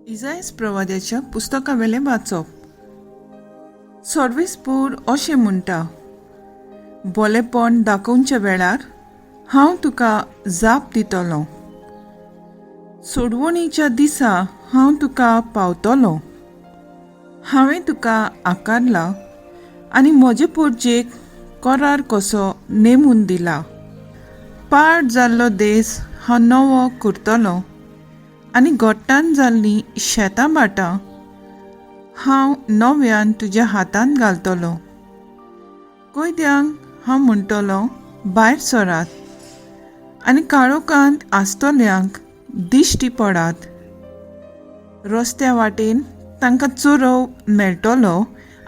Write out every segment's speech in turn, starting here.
इजायस प्रवाद्याच्या पुस्तकावेलें वाचप. सर्वेस्पोर अशें म्हणटा, बोलेपण दाखोवच्या वेळार हांव तुका जाप दितलो, सोडवणीच्या दिसा हांव तुका पावतलो. हांवें तुका आकारला आनी म्हजे पोरजेक करार कसो नेमून दिला. पाड जाल्लो देस हांव नवो करतलो आनी गोट्टान जाल्लीं शेतां भाटां हांव नव्यान तुज्या हातांत घालतलो. कैद्यांक हांव म्हणटलो, भायर सरात आनी काळोखांत आसतल्यांक दिश्टी पडात. रस्त्या वाटेन तांकां चरोव मेळटलो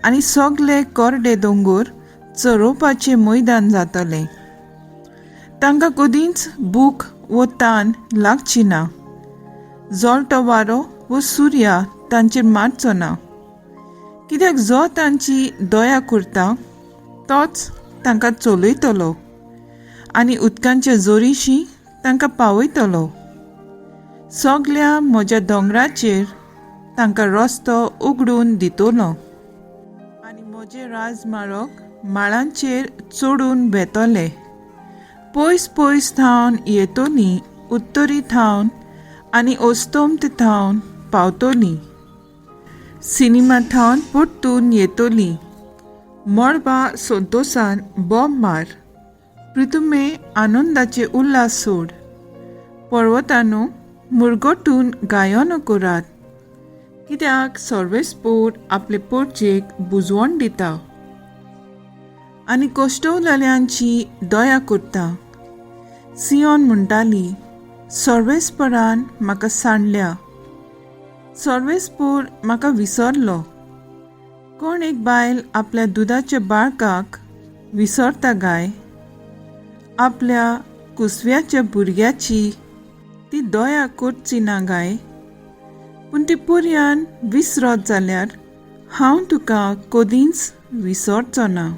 आनी सगले कोरडे दोंगर चरोवपाचें मैदान जातलें. तांकां कदींच भूक वो तान लागची ना, जळटो वारो वो सुर्या तांचेर मारचो ना, कित्याक जो तांची दया करता तोच तांकां चलयतलो आनी उदकांच्या जोरीशी तांकां पावयतलो. सगल्या म्हज्या दोंगराचेर तांकां रस्तो उगडून दितलो आनी म्हजे राजमारक माळांचेर चडून वेतले. पयस पयस थावन येतली, उत्तरी थावन आनी अस्तंत थावन पावतली, सिनेमा थावन परतून येतली. मळबा संतोसान बोब मार, पृथुमे आनंदाचे उल्हास सोड, पर्वतानो मुरगटून गायन करात, कित्याक सर्वेस्पोर आपले पोरजेक बुजवण दिता आनी कश्टवलेल्यांची दया करता. सियोन म्हणटाली, सर्वेस्परान म्हाका सांडल्या, सर्वेस्पोर म्हाका विसरलो. कोण एक बायल आपल्या दुदाच्या बाळकाक विसरता गाय? आपल्या कुसव्याच्या भुरग्याची ती दया करची ना गाय? पूण ती पुरयान विसरत जाल्यार हांव तुका कदींच विसरचो ना.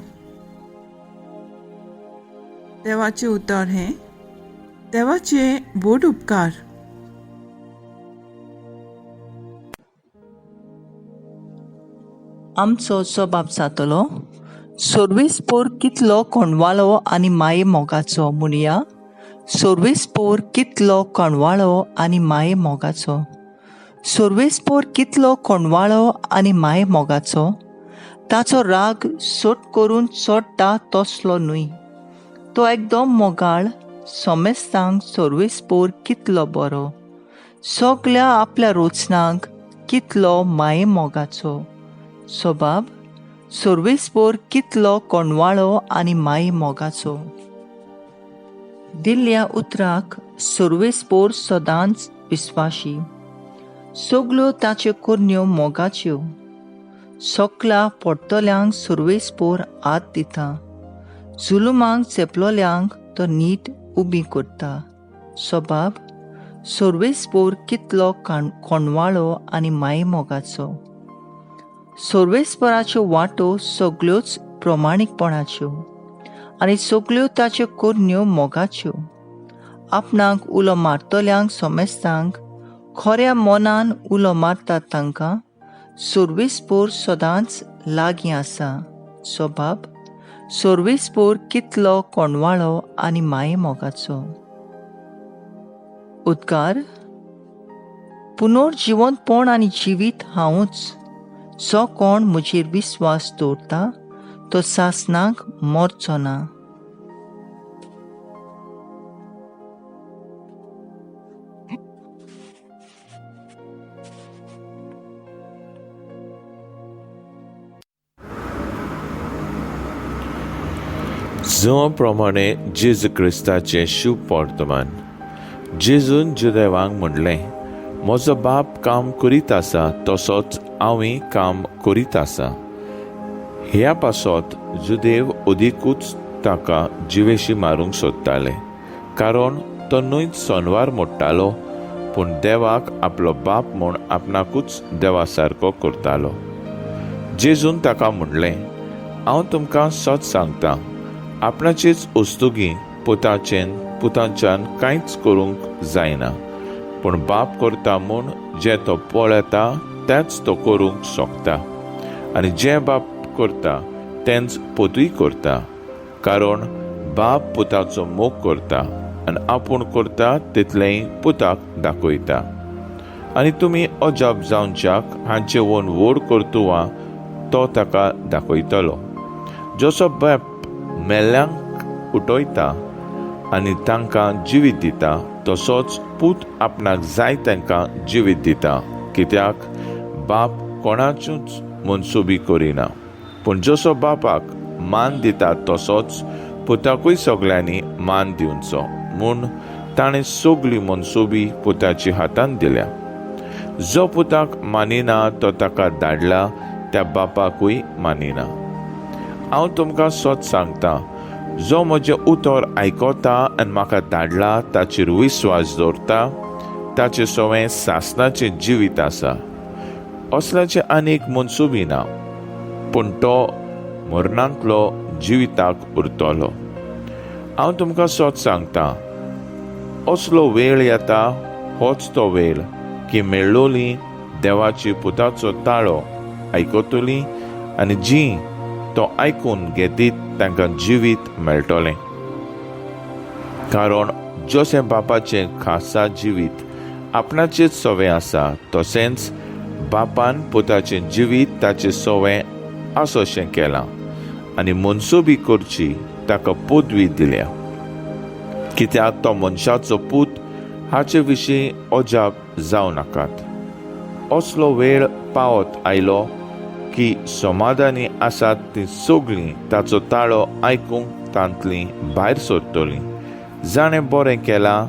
देवाचें उतर हें देवाचे व्हड उपकार. आमचो जबाब जातलो, सर्वेस्पोर कितलो कोंडवाळो आनी माये मोगाचो. म्हणया, सर्वेस्पोर कितलो कोंडवाळो आनी माये मोगाचो. सर्वेस्पोर कितलो कोंडवाळो आनी माये मोगाचो. ताचो राग सोट करून चोडटा तसलो न्हय, तो एकदम मोगाळ. सोमेस्तांक सर्वेस्पोर कितलो बरो, सगल्या आपल्या रोचनांक कितलो माये मोगाचो. सोबाब, सर्वेस्पोर कितलो कोंडवाळो आनी माये मोगाचो. दिल्ल्या उतराक सर्वेस्पोर सदांच विस्वाशी, सगल्यो ताच्यो करण्यो मोगाच्यो. सकला पडटल्यांक सर्वेस्पोर हात दिता, जुलुमांक चेपलोल्यांक तो नीट उबी करता. सोबाब, सर्वेस्पोर कितलो कोंडवाळो आनी माये मोगाचो. सर्वेस्पराच्यो वाटो सगल्योच प्रमाणीकपणाच्यो आनी सगल्यो ताच्यो करण्यो मोगाच्यो. आपणाक उलो मारतल्यांक सोमेस्तांक खऱ्या मनान उलो मारतात तांकां सर्वेस्पोर सदांच लागीं आसा. सोबाब, सर्वेस्पोर कितलो कोंडवाळो आनी माये मोगाचो. उद्गार, पुनर्जिवंतपण आनी जिवीत हांवूच, जो कोण म्हजेर विस्वास दवरता तो सासनाक मरचो ना. जुंवा प्रमाणे जेजू क्रिस्ताचें शुभ वर्तमान. जेजून जुदेवांक म्हणलें, म्हजो बाप काम करीत आसा तसोच हांवूय काम करीत आसा. ह्या पासत जुदेव अदिकूच ताका जिवेशी मारूंक सोदताले, कारण तो न्हय सोनवार मोडटालो, पूण देवाक आपलो बाप म्हूण आपणाकूच देवा सारको करतालो. जेजून ताका म्हणलें, हांव तुमकां सत सांगता, आपणाचेच वस्तुगी पुताच्यान कांयच करूंक जायना, पूण बाप करता म्हूण जें तो पळयता तेंच तो करूंक शकता आनी जें बाप करता तेंच पुतूय करता. कारण बाप पुताचो मोग करता आनी आपूण करता तितलेंय पुताक दाखयता. आनी तुमी अजाप जावच्याक हांचे वोन व्हड कर्तुवां तो ताका दाखयतलो. जसो बाप मेल्ल्यांक उठयता आनी तांकां जिवीत दिता तसोच पूत आपणाक जाय तांकां जिवीत दिता. कित्याक बाप कोणाच्यूच मनसुबी करिना, पूण जसो बापाक मान दिता तसोच पुताकूय सगल्यांनी मान दिवचो म्हूण ताणें सगली मनसुबी पुताची हातांत दिल्या. जो पुताक मानिना तो ताका धाडला त्या बापाकूय मानिना. हांव तुमकां सत सांगता, जो म्हजें उतर आयकता आनी म्हाका धाडला ताचेर विस्वास दवरता ताचें सवें सासणाचें जिवीत आसा. असल्याचें आनीक मनसुबी ना, पूण तो मरणांतलो जिविताक उरतलो. हांव तुमकां सत सांगता, असलो वेळ येता, होच तो वेळ की मेळ्ळोली देवाची पुताचो ताळो आयकतली आनी जी तो आयकून घेतीत तांकां जिवीत मेळटलें. कारण जशें बापाचें खासा जिवीत आपणाचेच सवें आसा तशेंच बापान पुताचें जिवीत ताचें सवें आसोशें केलां आनी मनसुबी करची ताका पदवी दिल्या. कित्याक तो मनशाचो पूत हाचे विशीं अजाप जावं नाकात. असलो वेळ पावत आयलो की समाधानी आसात तीं सगळीं ताचो ताळो आयकूंक तांतलीं भायर सरतलीं. जाणें बरें केलां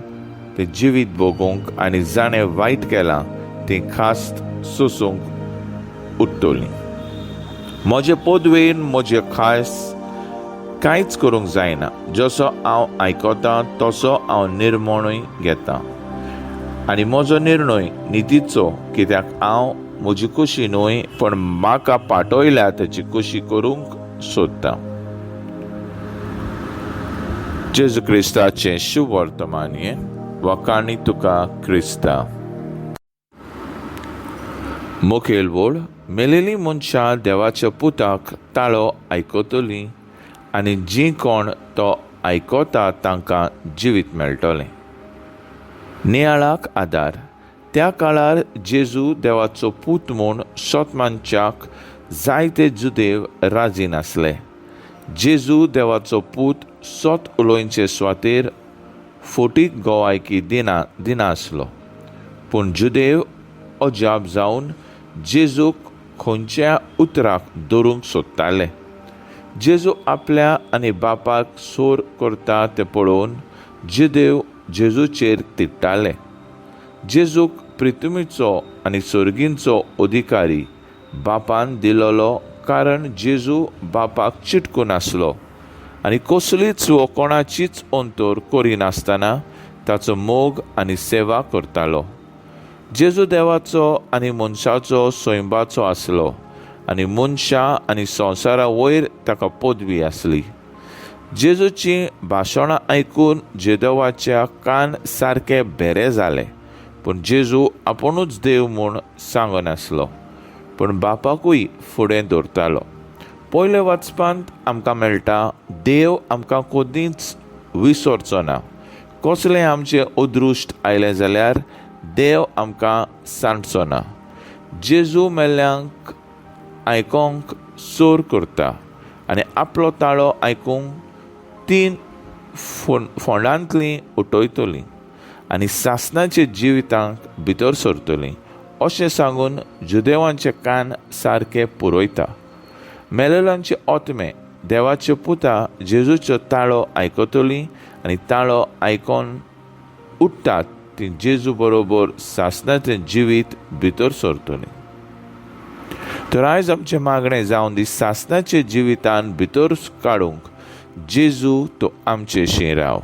तें जिवीत भोगूंक आनी जाणें वायट केलां तीं खास्त सोसूंक उरतलीं. म्हजे पदवेन म्हजे खास कांयच करूंक जायना. जसो हांव आयकतां तसो हांव निर्मणूय घेता आनी म्हजो निर्णय नितीचो, कित्याक हांव म्हजी कुशी न्हय पण म्हाका पाठयल्या ताची कुशी करूंक सोदता. जेजू क्रिस्ताचें शुभ वर्तमान हें. वखाणी तुका क्रिस्ता. मुखेल वोळ मेलेलीं मनशां देवाच्या पुताक ताळो आयकतलीं आनी जीं कोण तो आयकता तांकां जिवीत मेळटलें. नियाळाक आदार. त्या काळार जेजू देवाचो पूत म्हूण सत मानच्याक जायते जुदेव राजी नासले. जेजू देवाचो पूत सत उलोवचे सुवातेर फोटीक गोवायकी दिनासलो. पूण जुदेव अजाप जावन जेजूक खंयच्या उतराक धरूंक सोदताले. जेजू आपल्या आनी बापाक सोर करता तें पळोवन जुदेव जेजूचेर तिडटाले. जेजूक प्रिथ्वीचो आनी सर्गींचो अधिकारी बापान दिलोलो, कारण जेजू बापाक चिटकून आसलो आनी कसलीच वो कोणाचीच अंतर करिनासतना ताचो मोग आनी सेवा करतालो. जेजू देवाचो आनी मनशाचो सैंबाचो आसलो आनी मनशां आनी संवसारा वयर ताका पदवी आसली. जेजूचीं भाशणां आयकून जेदवाच्या कान सारके भेरे जाले, पूण जेजू आपुणूच देव म्हूण सांगनासलो, पूण बापाकूय फुडें दवरतालो. पयल्या वाचपांत आमकां मेळटा, देव आमकां कदींच विसरचो ना. कसलें आमचें अदृश्ट आयलें जाल्यार देव आमकां सांडचो ना. जेजू मेल्ल्यांक आयकोंक सोर करता आनी आपलो ताळो आयकूंक तीन फोंडांतलीं उठयतलीं आनी सासणाचे जिवितांक भितर सरतलीं अशें सांगून जुदेवांचे कान सारके पुरयता. मेलेल्यांचे आत्मे देवाचे पुता जेजूचो ताळो आयकतलीं आनी ताळो आयकोन उठ्ठात ती जेजू बरोबर सासणाचें जिवीत भितर सरतलीं. तर आयज आमचें मागणें जावन दी सासणाचे जिवितान भितर काडूंक जेजू तो आमचे शी राव.